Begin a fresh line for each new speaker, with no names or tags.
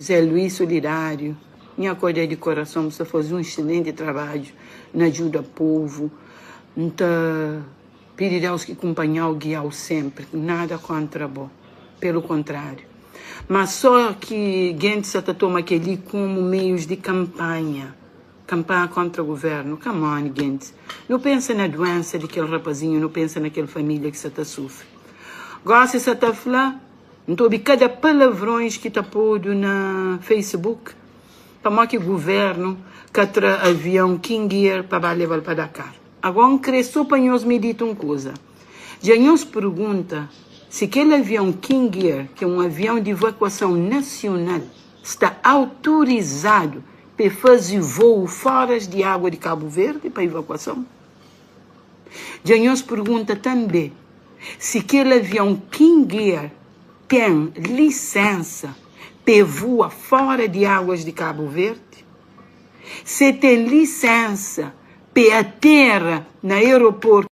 Zé Luís Solidário, nha kodé di korason, bu sta faze un excelente trabadju na djuda povu. N ta pidi Deus ki kunpanha-u, gia-u sempri. Nada kontra bo, pelu kontráriu. Mas só ki gentis sa ta toma kel-li komu meius di kanpanha, kanpanha kontra guvernu. Come on, gentis. Nu pensa na duensa di kel rapazinhu, nu pensa na kel família ki sa ta sufri. Gosi sa ta fla. N ta obi kada palavrons ki ta podu na Facebook pamodi ki guvernu ka tra avion King Air pa ba lebal pa Dakar. Agora N kre so pa nhos medita un kuza. Dja nhos pergunta si kel avion King Air, ki é un avion di evakuason nasional, sta autorizadu pa e faze voo foras di agua di Kabu Verdi pa evakuason? Dja nhos pergunta tanbe si kel avion King Air ten lisensa pa e vua fora di aguas di Kabu Verdi? Se ten lisensa pa e atera na aeroportu.